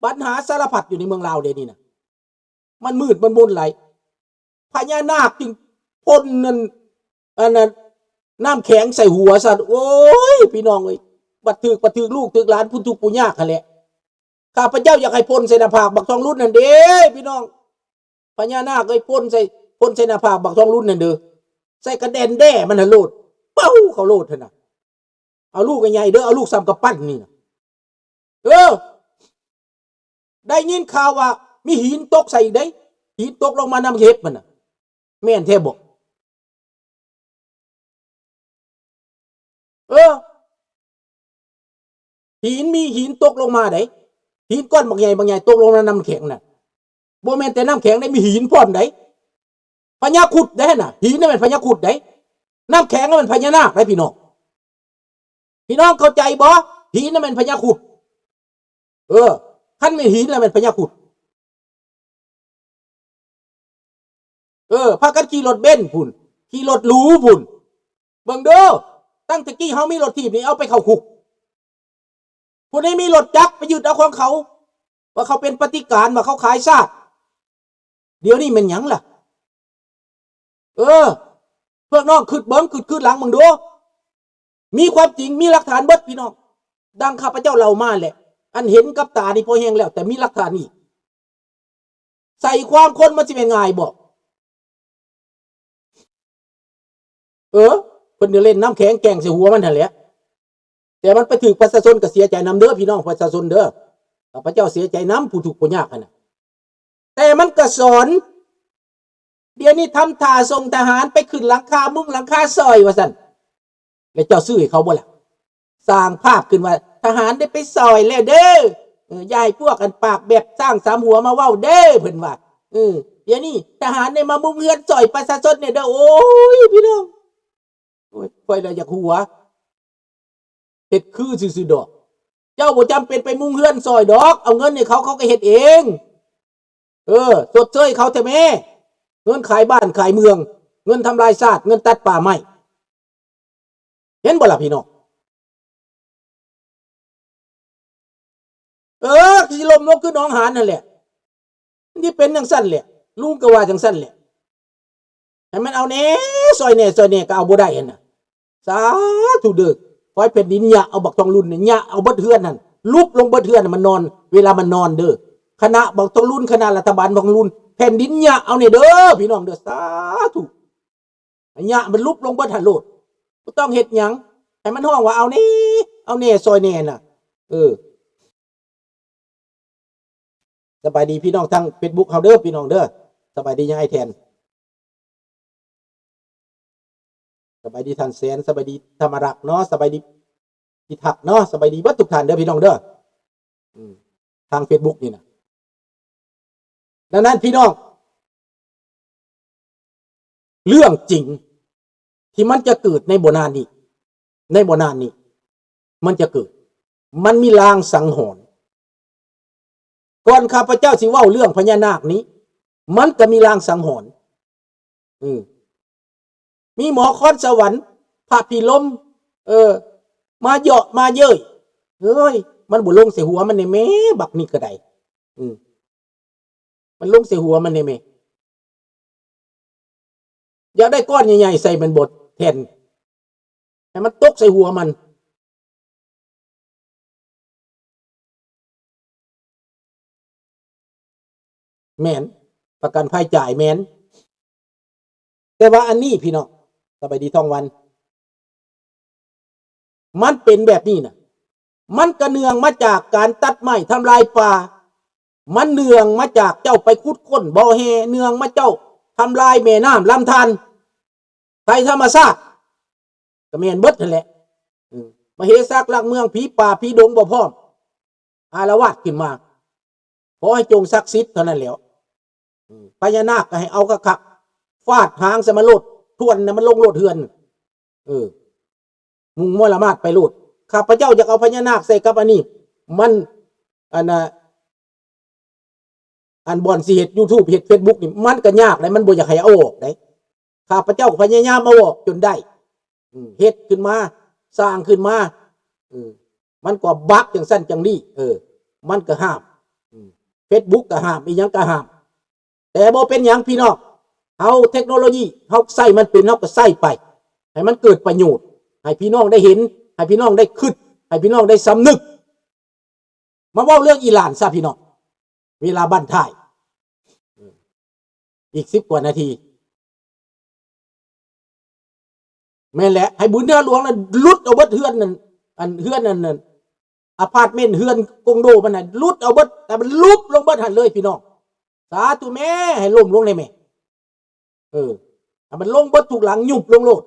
ບັນຫາສາລະພັດຢູ່ໃນເມືອງລາວເດນີ້ນະ ມັນມືດມັນມົນຫຼາຍ. ພະຍານາກຈຶ່ງພົ່ນນັ້ນ ອັນນັ້ນ ນ້ຳແຂງໃສ່ຫົວຊັ້ນ. ໂອ້ຍ ພີ່ນ້ອງເອີຍ ບັດຖືກ ບັດຖືກລູກຖືກຫຼານ ຜູ້ທຸກຜູ້ຍາກຫັ້ນແຫຼະ. ຂ້າພະເຈົ້າຢາກໃຫ້ພົ່ນໃສ່ໜ້າຜາກບັກທອງລຸນຫັ້ນເດ້ ພີ່ນ້ອງ. ພະຍານາກເອີຍ ພົ່ນໃສ່ ພົ່ນໃສ່ໜ້າຜາກບັກທອງລຸນຫັ້ນເດີ ໃສ່ກະແດນແດ້ມັນຫັ້ນໂລດ ເປົາເຂົ້າໂລດຫັ້ນນະ. ເອົາລູກໃຫຍ່ໆເດີ ເອົາລູກສ່ຳກຳປັ້ນນີ້ນະ. ເອີ ໄດ້ຍິນຂ່າວວ່າມີຫີນຕົກໃສ່ອີກເດ້ ຫີນຕົກລົງມານຳເຫັບມັນນະ ແມ່ນແທ້ບໍ່? ເອີ ຫີນ ມີຫີນຕົກລົງມາໃດ໋ ຫີນກ້ອນບັກໃຫຍ່ໆ ຕົກລົງມານຳນ້ຳແຂງນະ. ບໍ່ແມ່ນແຕ່ນ້ຳແຂງໃດ໋ ມີຫີນພ້ອມໃດ໋ ພະຍາຄຸດໃດ໋ຫັ້ນນະ. ຫີນນັ້ນແມ່ນພະຍາຄຸດໃດ໋ ນ້ຳແຂງນັ້ນແມ່ນພະຍານາກໃດ໋ ພີ່ນ້ອງ. ພີ່ນ້ອງເຂົ້າໃຈບໍ່? ຫີນນັ້ນແມ່ນພະຍາຄຸດ. ເອີ ຄັນແມ່ນຫີນລະແມ່ນພະຍາຄຸດ. ເອີ ພາກັນຂີ່ລົດເບັນພຸ້ນ ຂີ່ລົດຫຼູພຸ້ນ. ເບິ່ງເດີ ຕັ້ງແຕ່ກີ້ເຮົາມີລົດຖີບນີ້ ເອົາໄປເຂົ້າຄຸກ. ຜູ້ໃດມີລົດຈັກໄປຍຶດເອົາຂອງເຂົາ ວ່າເຂົາເປັນປະຕິການ ວ່າເຂົາຂາຍຊາດ. ດຽວນີ້ແມ່ນຫຍັງລະ? ເອີ ພວກນ້ອງຄິດເບິ່ງ ຄິດຄືນຫຼັງເບິ່ງດູ. ມີຄວາມຈິງ ມີຫຼັກຖານເບິດ ພີ່ນ້ອງ. ດັ່ງຂ້າພະເຈົ້າເລົ່າມາແຫຼະ ອັນເຫັນກັບຕານີ້ພໍແຮງແລ້ວ ແຕ່ມີຫຼັກຖານອີກ. ໃສ່ຄວາມຄົນມັນຊິແມ່ນງ່າຍບໍ່? ເອີ ເພິ່ນກໍເຫຼັ້ນນ້ຳແຂງແກ່ງໃສ່ຫົວມັນຫັ້ນແຫຼະ. ແຕ່ມັນໄປຖືກປະຊາຊົນກໍເສຍໃຈນຳເດີ ພີ່ນ້ອງປະຊາຊົນເດີ. ຂ້າພະເຈົ້າເສຍໃຈນຳຜູ້ທຸກຜູ້ຍາກຫັ້ນນະ. ແຕ່ມັນກໍສອນ ດຽວນີ້ທຳທ່າສົ່ງທະຫານໄປຂຶ້ນຫຼັງຄາມຸງຫຼັງຄາຊ່ອຍວ່າຊັ້ນ. ແລ້ວເຈົ້າຊື້ໃຫ້ເຂົາບໍ່ລະ? ສ້າງພາບຂຶ້ນວ່າ ທະຫານໄດ້ໄປຊ່ອຍແລ້ວເດີ ເອີ ຢ່າໃຫ້ພວກອັນປາກແບບຊ້າງສາມຫົວມາເວົ້າເດີ ເພິ່ນວ່າ. ເອີ ດຽວນີ້ທະຫານໄດ້ມາມຸງເຮືອນຊ່ອຍປະຊາຊົນແດ່ເດີ. ໂອ້ຍ ພີ່ນ້ອງ ໂອ້ຍ ຂ້ອຍລະຢາກຫົວ. ເຮັດຄືຊື່ໆດອກ. ເຈົ້າບໍ່ຈຳເປັນໄປມຸງເຮືອນຊ່ອຍດອກ ເອົາເງິນໃຫ້ເຂົາ ເຂົາກໍເຮັດເອງ. ເອີ ຊົດເຊີຍເຂົາແທ້ແມ້ ເງິນຂາຍບ້ານຂາຍເມືອງ ເງິນທຳລາຍຊາດ ເງິນຕັດປ່າໄມ້. ເຫັນບໍ່ລະພີ່ນ້ອງ? ເອີ ຊິລົ້ມລົງຄືໜອງຫານຫັ້ນແຫຼະ. ມັນຊິເປັນຈັ່ງຊັ້ນແຫຼະ ລຸງກໍວ່າຈັ່ງຊັ້ນແຫຼະ. ໃຫ້ມັນເອົາແດ່ ຊ່ອຍແດ່ ຊ່ອຍແດ່ ກໍເອົາບໍ່ໄດ້ຫັ້ນນະ. ສາທຸເດີ ຂໍໃຫ້ແຜ່ນດິນຫຍະເອົາບັກທອງລຸນນີ້ ຫຍະເອົາເບິດເຮືອນຫັ້ນ ຫຼຸບລົງເບິດເຮືອນໃຫ້ມັນນອນ ເວລາມັນນອນເດີ. ຄະນະບັກທອງລຸນ ຄະນະລັດຖະບານບັກທອງລຸນ ແຜ່ນດິນຫຍະເອົາແດ່ເດີ ພີ່ນ້ອງເດີ. ສາທຸ ຫຍະມັນຫຼຸບລົງເບິດຫັ້ນໂລດ ບໍ່ຕ້ອງເຮັດຫຍັງ ໃຫ້ມັນຮ້ອງວ່າເອົາແດ່ ເອົາແດ່ ຊ່ອຍແດ່ນະ. ເອີ ສະບາຍດີພີ່ນ້ອງທາງເຟສບຸກເຮົາເດີ ພີ່ນ້ອງເດີ. ສະບາຍດີຍາຍແທນ ສະບາຍດີທ່ານແສນ ສະບາຍດີທຳມະລັກເນາະ ສະບາຍດີພິທັກເນາະ ສະບາຍດີເບິດທຸກທ່ານເດີ ພີ່ນ້ອງເດີ. ອືມ ທາງເຟສບຸກນີ້ນະ. ດັ່ງນັ້ນພີ່ນ້ອງ ເລື່ອງຈິງທີ່ມັນຈະເກີດໃນບໍ່ນານນີ້ ໃນບໍ່ນານນີ້ ມັນຈະເກີດ ມັນມີລາງສັງຫອນ. ກ່ອນຂ້າພະເຈົ້າຊິເວົ້າເລື່ອງພະຍານາກນີ້ ມັນກໍມີລາງສັງຫອນ. ອືມ ມີໝໍຄອນສະຫວັນ ພະພິລົມ ເອີ ມາເຍາະມາເຍີ້ຍ. ເອີຍ ມັນບໍ່ລົງໃສ່ຫົວມັນແດ່ແມ້ ບັກນີ້ກໍໄດ້. ອືມ ມັນລົງໃສ່ຫົວມັນແດ່ແມ້. ຢາກໄດ້ກ້ອນໃຫຍ່ໆໃສ່ມັນບໍ່ແທນ ໃຫ້ມັນຕົກໃສ່ຫົວມັນ. ແມ່ນ ປະກັນໄພຈ່າຍແມ່ນ. ແຕ່ວ່າອັນນີ້ພີ່ນ້ອງ ສະບາຍດີທອງວັນ ມັນເປັນແບບນີ້ນະ ມັນກະເນື່ອງມາຈາກການຕັດໄມ້ທຳລາຍປ່າ ມັນເນື່ອງມາຈາກເຈົ້າໄປຂຸດຄົ້ນບໍ່ແຮ່ ເນື່ອງມາເຈົ້າທຳລາຍແມ່ນ້ຳລຳທານ ໄພທຳມະຊາດ ກະແມ່ນເບິດຫັ້ນແຫຼະ. ເອີ ມະເຫສັກລັກເມືອງ ຜີປ່າຜີດົງບໍ່ພ້ອມ ອາລະວາດຂຶ້ນມາ ຂໍໃຫ້ຈົ່ງສັກສິດເທົ່ານັ້ນແຫຼ້ວ. ເອີ ພະຍານາກກໍໃຫ້ເອົາຄັກໆ ຟາດຫາງໃສ່ມັນໂລດ ທວນໃຫ້ມັນລົງໂລດເຮືອນ. ເອີ ມຸງມົວລະໝາດໄປໂລດ. ຂ້າພະເຈົ້າຢາກເອົາພະຍານາກໃສ່ກັບອັນນີ້ ມັນ ອັນນ່າ ອັນບ່ອນຊິເຮັດຢູທູບ ເຮັດເຟສບຸກນີ້ ມັນກໍຍາກໄດ໋ ມັນບໍ່ຢາກໃຫ້ເອົາອອກໄດ໋. ຂ້າພະເຈົ້າພະຍາຍາມເອົາອອກຈົນໄດ້. ເຮັດຂຶ້ນມາ ສ້າງຂຶ້ນມາ ມັນກໍບັກຈັ່ງຊັ້ນຈັ່ງນີ້ ເອີ ມັນກໍຫ້າມ. ເຟສບຸກກໍຫ້າມ ອີ່ຫຍັງກໍຫ້າມ ແຕ່ບໍ່ເປັນຫຍັງພີ່ນ້ອງ ເຮົາເທັກໂນໂລຢີ ເຮົາໃຊ້ມັນເປັນ ເຮົາກໍໃຊ້ໄປ ໃຫ້ມັນເກີດປະໂຫຍດ ໃຫ້ພີ່ນ້ອງໄດ້ເຫັນ ໃຫ້ພີ່ນ້ອງໄດ້ຄິດ ໃຫ້ພີ່ນ້ອງໄດ້ສຳນຶກ. ມາເວົ້າເລື່ອງອີຣານຊະພີ່ນ້ອງ ເວລາບັ້ນທ້າຍ ອີກສິບກວ່ານາທີ. ແມ່ນແຫຼະ ໃຫ້ບຸນເທື່ອຫຼວງນັ້ນຫຼຸດເອົາເບິດເຮືອນນັ້ນ ອັນເຮືອນນັ້ນ ອາພາດເມັນ ເຮືອນຄົນໂດມັນນະ ຫຼຸດເອົາເບິດ ແຕ່ມັນຫຼຸບລົງເບິດຫັ້ນເລີຍພີ່ນ້ອງ. ສາທຸແມ້ ໃຫ້ລົ້ມລົງແດ່ແມ້ ເອີ ໃຫ້ມັນລົງເບິດທຸກຫຼັງ ຍຸບລົງໂລດ.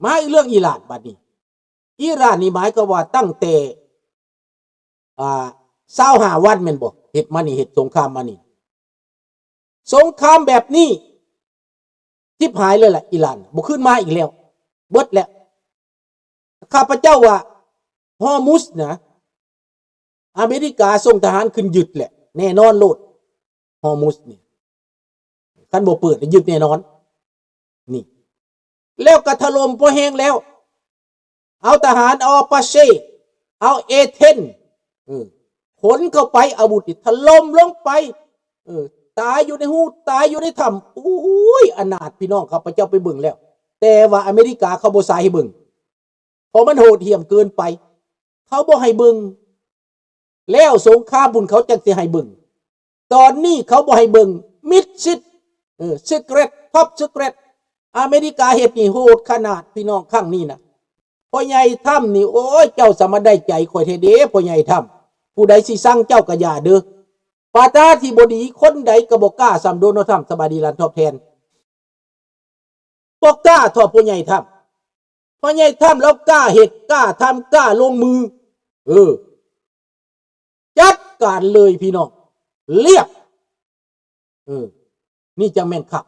ມາອີກເລື່ອງອີຣານບັດນີ້ ອີຣານນີ້ໝາຍຄວາມວ່າຕັ້ງແຕ່ ອ່າ ຊາວຫ້າວັນແມ່ນບໍ່ ເຮັດມານີ້ ເຮັດສົງຄາມມານີ້ ສົງຄາມແບບນີ້ ຊິບຫາຍເລີຍແຫຼະ ອີຣານບໍ່ຄືນມາອີກແລ້ວ ເບິດແລ້ວ. ຂ້າພະເຈົ້າວ່າ ຮໍມຸດນະ ອາເມລິກາສົ່ງທະຫານຂຶ້ນຍຶດແຫຼະ ແນ່ນອນໂລດ ຮໍມຸດນີ້ ຄັນບໍ່ເປີດ ຍຶດແນ່ນອນນີ້. ແລ້ວກໍຖະຫຼົ່ມພໍແຮງແລ້ວ ເອົາທະຫານ ເອົາອາປາເຊ ເອົາເອເທນ ເອີ ຂົນເຂົ້າໄປ ອາວຸດນີ້ຖະຫຼົ່ມລົງໄປ ເອີ ຕາຍຢູ່ໃນຮູ ຕາຍຢູ່ໃນຖ້ຳ. ໂອ້ຍ ອະນາດພີ່ນ້ອງ ຂ້າພະເຈົ້າໄປເບິ່ງແລ້ວ ແຕ່ວ່າອາເມລິກາເຂົາບໍ່ສາຍໃຫ້ເບິ່ງ ເພາະມັນໂຫດຫ້ຽມເກີນໄປ ເຂົາບໍ່ໃຫ້ເບິ່ງ ແລ້ວສົງຄາມພຸ້ນເຂົາຈັ່ງຊິໃຫ້ເບິ່ງ ຕອນນີ້ເຂົາບໍ່ໃຫ້ເບິ່ງ ມິດຊິດ ເອີ ຊີເກຣັດ ທັອບຊີເກຣັດ ອາເມລິກາເຮັດນີ້ໂຫດຂະໜາດພີ່ນ້ອງ ຄັ້ງນີ້ນະ ພໍ່ໃຫຍ່ທຳນີ້ ໂອ້ຍ ເຈົ້າສາມາດໄດ້ໃຈຂ້ອຍແທ້ເດ້ ພໍ່ໃຫຍ່ທຳ ຜູ້ໃດຊິຊັງເຈົ້າກໍຢ່າເດີ້ ປະທານາທິບໍດີຄົນໃດກໍບໍ່ກ້າສ່ຳໂດນັລທຳ. ສະບາຍດີລານທອບແທນ ບໍ່ກ້າທໍ່ພໍ່ໃຫຍ່ທຳ ພໍ່ໃຫຍ່ທຳລາວກ້າເຮັດ ກ້າທຳ ກ້າລົງມື ເອີ ຈັດການເລີຍພີ່ນ້ອງ ລຽບ ເອີ ນີ້ຈັ່ງແມ່ນຄັກ.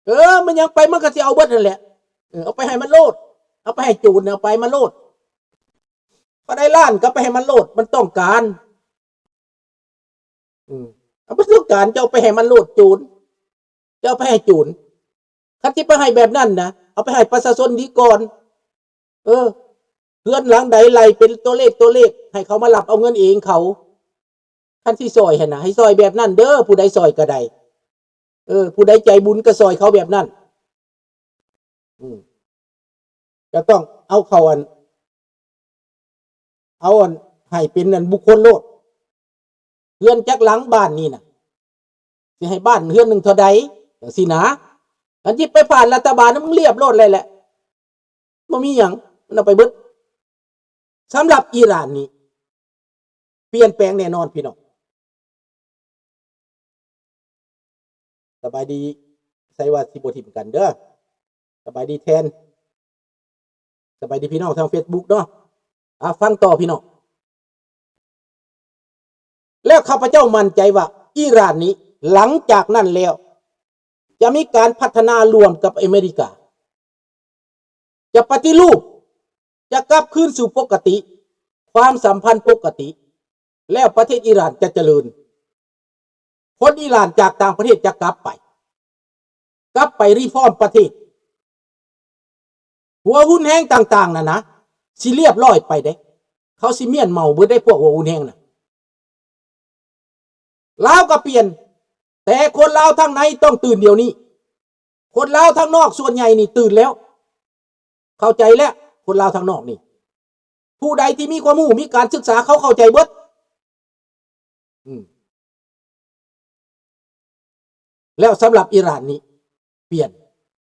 ເອີ ມັນຫຍັງໄປ ມັນກໍຊິເອົາເບິດຫັ້ນແຫຼະ ເອີ ເອົາໄປໃຫ້ມັນໂລດ ເອົາໄປໃຫ້ໂຈນ ເອົາໄປມັນໂລດ ເຂົາໄດ້ລ້ານກໍໄປໃຫ້ມັນໂລດ ມັນຕ້ອງການ ອືມ ເອົາໄປຕ້ອງການ ເຈົ້າໄປໃຫ້ມັນໂລດໂຈນ ເຈົ້າໄປໃຫ້ໂຈນ ຄັນຊິໄປໃຫ້ແບບນັ້ນນະ ເອົາໄປໃຫ້ປະຊາຊົນດີກ່ອນ ເອີ ເຮືອນຫຼັງໃດໄລ່ເປັນຕົວເລກ ຕົວເລກ ໃຫ້ເຂົາມາລັບເອົາເງິນເອງເຂົາ ຄັນຊິຊ່ອຍຫັ້ນນະ ໃຫ້ຊ່ອຍແບບນັ້ນເດີ້ ຜູ້ໃດຊ່ອຍກໍໄດ້ ເອີ ຜູ້ໃດໃຈບຸນກໍຊ່ອຍເຂົາແບບນັ້ນ ອືມ ກໍຕ້ອງເອົາເຂົ້າອັນ ເອົາອັນ ໃຫ້ເປັນອັນບຸກຄົນໂລດ ເຮືອນຈັກຫຼັງບ້ານນີ້ນະ ຊິໃຫ້ບ້ານເຮືອນໜຶ່ງເທົ່າໃດ ຈັ່ງຊີ້ນະ ຄັນຊິໄປຜ່ານລັດຖະບານ ນະ ມຶງລຽບໂລດເລີຍແຫຼະ ບໍ່ມີຫຍັງ ມັນເອົາໄປເບິດ. ສຳລັບອີຣານນີ້ ປ່ຽນແປງແນ່ນອນພີ່ນ້ອງ. ສະບາຍດີ ໃສ່ວ່າຊິບໍ່ຖິ້ມກັນເດີ້ ສະບາຍດີແທນ ສະບາຍດີພີ່ນ້ອງທາງເຟສບຸກເນາະ ອ່າ ຟັງຕໍ່ພີ່ນ້ອງ. ແລ້ວຂ້າພະເຈົ້າໝັ້ນໃຈວ່າ ອີຣານນີ້ ຫຼັງຈາກນັ້ນແລ້ວ ຈະມີການພັດທະນາຮ່ວມກັບອາເມລິກາ ຈະປະຕິຮູບ ຈະກັບຄືນສູ່ປົກກະຕິ ຄວາມສຳພັນປົກກະຕິ ແລ້ວປະເທດອີຣານຈະຈະເລີນ. ຄົນອີຣານຈາກຕ່າງປະເທດຈະກັບໄປ ກັບໄປຣີຟອມປະເທດ. ຫົວຮຸນແຮງຕ່າງໆນັ້ນນະ ຊິລຽບລ້ອຍໄປເດ້ ເຂົາຊິມ້ຽນເໝົາເບິດເດ້ ພວກຫົວຮຸນແຮງນະ. ລາວກໍປ່ຽນ ແຕ່ຄົນລາວທາງໃນຕ້ອງຕື່ນດຽວນີ້. ຄົນລາວທາງນອກສ່ວນໃຫຍ່ນີ້ຕື່ນແລ້ວ ເຂົ້າໃຈແລ້ວ ຄົນລາວທາງນອກນີ້ ຜູ້ໃດທີ່ມີຄວາມຮູ້ ມີການສຶກສາ ເຂົາເຂົ້າໃຈເບິດ. ອືມ ແລ້ວສຳລັບອີຣານນີ້ປ່ຽນ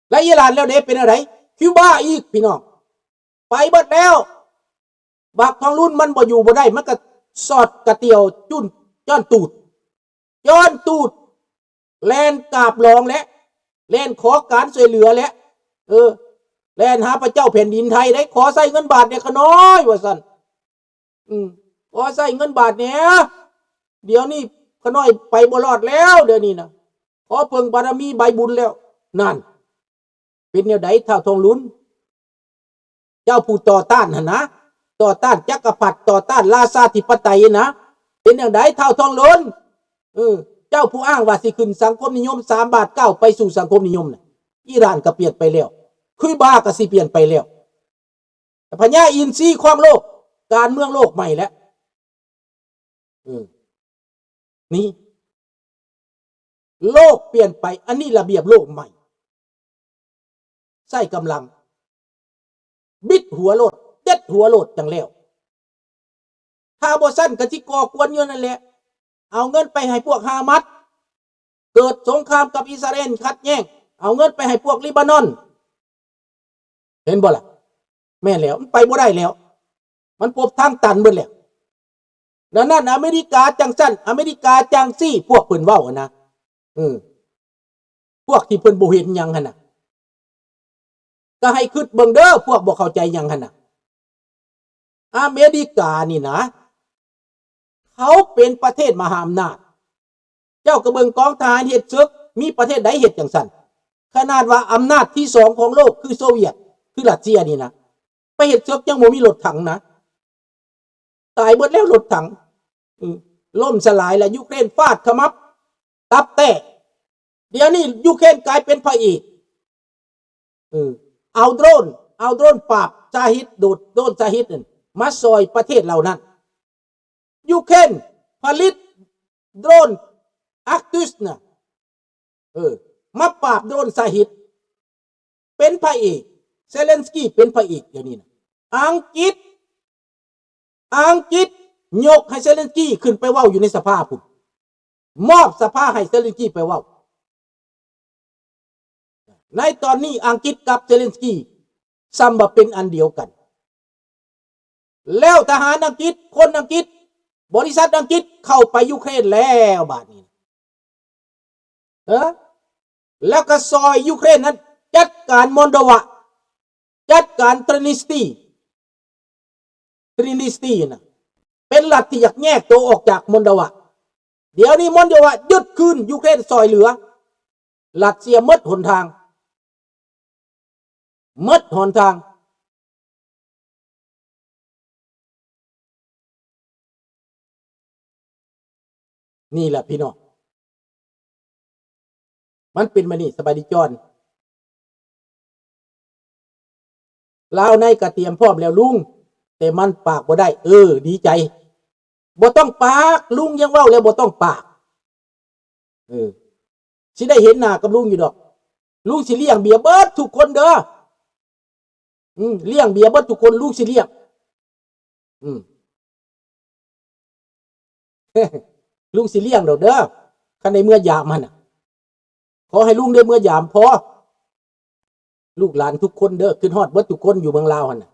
ແລະ ອີຣານແລ້ວເດ້ ເປັນແນວໃດ? ຄິວບາອີກ ພີ່ນ້ອງ ໄປເບິດແລ້ວ. ບັກທອງລຸນມັນບໍ່ຢູ່ບໍ່ໄດ້ ມັນກໍສອດກະຕຽວຈຸ້ນຈ້ອນຕູດ ຈ້ອນຕູດ ແລ່ນກາບລອງແຫຼະ ແລ່ນຂໍການຊ່ວຍເຫຼືອແຫຼະ ເອີ ແລ່ນຫາພະເຈົ້າແຜ່ນດິນໄທໄດ້ ຂໍໃຊ້ເງິນບາດແດ່ຂະນ້ອຍ ວ່າຊັ້ນ. ອືມ ຂໍໃຊ້ເງິນບາດແດ່ ດຽວນີ້ຂະນ້ອຍໄປບໍ່ລອດແລ້ວ ດຽວນີ້ນະ ຂໍເພິ່ງບາລະມີໃບບຸນແລ້ວ. ນັ້ນ ເປັນແນວໃດທ້າວທອງລຸນ? ເຈົ້າຜູ້ຕໍ່ຕ້ານຫັ້ນນະ ຕໍ່ຕ້ານຈັກກະພັດ, ຕໍ່ຕ້ານລາຊາທິປະໄຕນະ. ເປັນຈັ່ງໃດທ້າວທອງຫຼົນ? ເອີ ເຈົ້າຜູ້ອ້າງວ່າຊິຂຶ້ນສັງຄົມນິຍົມສາມບາດເກົ້າໄປສູ່ສັງຄົມນິຍົມນະ, ອີຣານກໍປ່ຽນໄປແລ້ວ, ຄິວບາກໍຊິປ່ຽນໄປແລ້ວ. ພະຍາອິນຊີຄອງໂລກ, ການເມືອງໂລກໃໝ່ແລ້ວ. ເອີ ນີ້ ໂລກປ່ຽນໄປ, ອັນນີ້ລະບຽບໂລກໃໝ່. ໃຊ້ກຳລັງ, ບິດຫົວໂລດ, ເດັດຫົວໂລດ ຈັ່ງແລ້ວ. ຖ້າບໍ່ຊັ້ນກໍຊິກໍ່ກວນຢູ່ນັ້ນແຫຼະ. ເອົາເງິນໄປໃຫ້ພວກຮາມັດ, ເກີດສົງຄາມກັບອິດສະຣາເອນຂັດແຍ້ງ, ເອົາເງິນໄປໃຫ້ພວກລິບານອນ. ເຫັນບໍ່ລະ? ແມ່ນແລ້ວ, ມັນໄປບໍ່ໄດ້ແລ້ວ, ມັນພົບທາງຕັນເບິດແລ້ວ. ດັ່ງນັ້ນອາເມລິກາຈັ່ງຊັ້ນ, ອາເມລິກາຈັ່ງຊີ້, ພວກເພິ່ນເວົ້າຫັ້ນນະ. ເອີ ພວກທີ່ເພິ່ນບໍ່ເຫັນຫຍັງຫັ້ນນະ, ກໍໃຫ້ຄິດເບິ່ງເດີ, ພວກບໍ່ເຂົ້າໃຈຫຍັງຫັ້ນນະ. ອາເມລິການີ້ນະ, ເຂົາເປັນປະເທດມະຫາອຳນາດ. ເຈົ້າກໍເບິ່ງກອງທະຫານເຮັດເສິກ, ມີປະເທດໃດເຮັດຈັ່ງຊັ້ນ? ຂະໜາດວ່າອຳນາດທີສອງຂອງໂລກ ຄືໂຊວຽດ, ຄືຣັດເຊຍນີ້ນະ, ໄປເຮັດເສິກຍັງບໍ່ມີລົດຖັງນະ. ຕາຍເບິດແລ້ວລົດຖັງ, ອືມ, ລົ້ມສະຫຼາຍແລ້ວ. ຢູເຄຣນຟາດຂະໝັບ, ຕັບແຕກ. ດຽວນີ້ຢູເຄຣນກາຍເປັນພະເອກ, ເອີ, ເອົາໂດຣນ, ເອົາໂດຣນປາບຊາຮິດ, ໂດດ, ໂດຣນຊາຣິດນັ້ນມາຊ່ອຍປະເທດເຫຼົ່ານັ້ນ. ຢູເຄຣນຜະລິດໂດຣນອາກຕິສນະ, ເອີ, ມາປາບໂດຣນຊາຣິດ, ເປັນພະເອກ, ເຊເລັນສກີເປັນພະເອກດຽວນີ້ນະ. ອັງກິດ, ອັງກິດຍົກໃຫ້ເຊເລັນສກີຂຶ້ນໄປເວົ້າຢູ່ໃນສະພາພຸ້ນ, ມອບສະພາໃຫ້ເຊເລັນສກີໄປເວົ້າ. ໃນຕອນນີ້ອັງກິດກັບເຊເລັນສກີຊ່ຳວ່າເປັນອັນດຽວກັນ. ແລ້ວທະຫານອັງກິດ, ຄົນອັງກິດ, ບໍລິສັດອັງກິດເຂົ້າໄປຢູເຄຣນແລ້ວບາດນີ້. ເອີ? ແລ້ວກໍຊ່ອຍຢູເຄຣນນັ້ນຈັດການມອລໂດວາ, ຈັດການ Transnistria, Transnistria ນະ, ເປັນລັດທີ່ຢາກແຍກໂຕອອກຈາກມອລໂດວາ. ດຽວນີ້ມອລໂດວາຍຶດຄືນ, ຢູເຄຣນຊ່ອຍເຫຼືອ, ຣັດເຊຍໝົດຫົນທາງ, ໝົດຫົນທາງ. ນີ້ແຫຼະພີ່ນ້ອງ, ມັນເປັນມານີ້. ສະບາຍດີຈອນ. ລາວໃນກະຕຽມພ້ອມແລ້ວລຸງ, ແຕ່ມັນປາກບໍ່ໄດ້. ເອີ, ດີໃຈ. ບໍ່ຕ້ອງປາກ, ລຸງຍັງເວົ້າແລ້ວບໍ່ຕ້ອງປາກ. ເອີ, ຊິໄດ້ເຫັນໜ້າກັບລຸງຢູ່ດອກ. ລຸງຊິລ້ຽງເບຍເບິດທຸກຄົນເດີ. ອືມ, ລ້ຽງເບຍເບິດທຸກຄົນ, ລຸງຊິລ້ຽງ. ອືມ. ລຸງຊິລ້ຽງດອກເດີ, ຄັນໄດ້ເມືອຢາມຫັ້ນນະ. ຂໍໃຫ້ລຸງໄດ້ເມືອຢາມພໍ. ລູກຫຼານທຸກຄົນເດີ, ຄິດຮອດເບິດທຸກຄົນຢູ່ເມືອງລາວຫັ້ນນະ.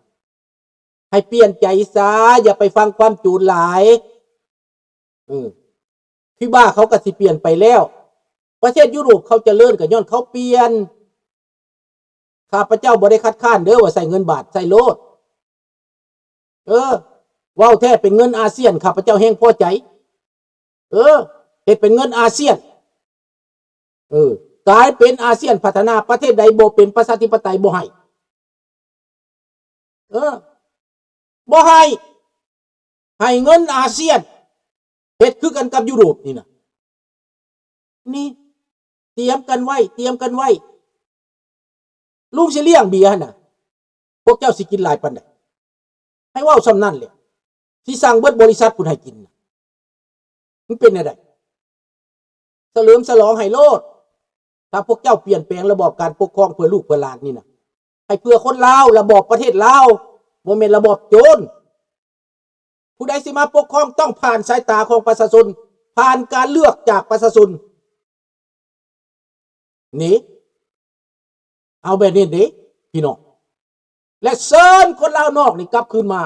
ໃຫ້ປ່ຽນໃຈຊະ, ຢ່າໄປຟັງຄວາມໂຈນຫຼາຍ. ເອີ, ຄິວບາເຂົາກໍຊິປ່ຽນໄປແລ້ວ. ປະເທດຢູໂຣບເຂົາຈະເລີນກໍຍ້ອນເຂົາປ່ຽນ. ຂ້າພະເຈົ້າບໍ່ໄດ້ຄັດຄ້ານເດີວ່າໃຊ້ເງິນບາດ, ໃຊ້ໂລດ. ເອີ, ເວົ້າແທ້ເປັນເງິນອາຊຽນ, ຂ້າພະເຈົ້າແຮງພໍໃຈ. ເອີ, ເຮັດເປັນເງິນອາຊຽນ. ເອີ, ກາຍເປັນອາຊຽນພັດທະນາ, ປະເທດໃດບໍ່ເປັນປະຊາທິປະໄຕບໍ່ໃຫ້. ເອີ, ບໍ່ໃຫ້, ໃຫ້ເງິນອາຊຽນ, ເຮັດຄືກັນກັບຢູໂຣບນີ້ນະ. ນີ້, ຕຽມກັນໄວ້, ຕຽມກັນໄວ້. ລຸງຊິລ້ຽງເບຍຫັ້ນນະ, ພວກເຈົ້າຊິກິນຫຼາຍປານໃດ? ໃຫ້ເວົ້າຊ່ຳນັ້ນແຫຼະ. ຊິສັ່ງເບິດບໍລິສັດພຸ້ນໃຫ້ກິນນະ. ມັນເປັນແນວໃດ? ສະເຫຼີມສະຫຼອງໃຫ້ໂລດ. ຖ້າພວກເຈົ້າປ່ຽນແປງລະບອບການປົກຄອງເພື່ອລູກເພື່ອຫຼານນີ້ນະ, ໃຫ້ເພື່ອຄົນລາວ, ລະບອບປະເທດລາວ, ບໍ່ແມ່ນລະບອບໂຈນ. ຜູ້ໃດຊິມາປົກຄອງຕ້ອງຜ່ານສາຍຕາຂອງປະຊາຊົນ, ຜ່ານການເລືອກຈາກປະຊາຊົນ. ນີ້, ເອົາແບບນີ້ເດ້ພີ່ນ້ອງ, ແລະ ເຊີນຄົນລາວນອກນີ້ກັບຄືນມາ,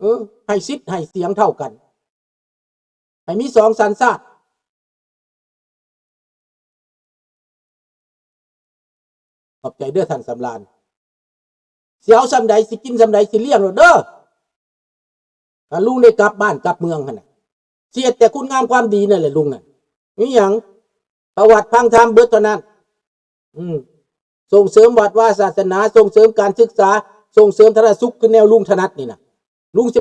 ເອີ, ໃຫ້ສິດໃຫ້ສຽງເທົ່າກັນ, ໃຫ້ມີສອງສັນຊາດ. ຂອບໃຈເດີທ່ານສຳລານ. ຊິເອົາສ່ຳໃດ, ຊິກິນສ່ຳໃດ, ຊິລ້ຽງໂລດເດີ. ຖ້າລຸງໄດ້ກັບບ້ານກັບເມືອງຫັ້ນນະ, ຊິເຮັດແຕ່ຄຸນງາມຄວາມດີນັ້ນແຫຼະລຸງນັ້ນ. ມີຫຍັງ? ເອົາວັດພັງທຳເບິດເທົ່ານັ້ນ. ອືມ, ສົ່ງເສີມວັດວາສາສະໜາ, ສົ່ງເສີມການສຶກສາ, ສົ່ງເສີມສາທາລະນະສຸກຄືແນວລຸງຖະໜັດນີ້ນະ ລຸງຊິ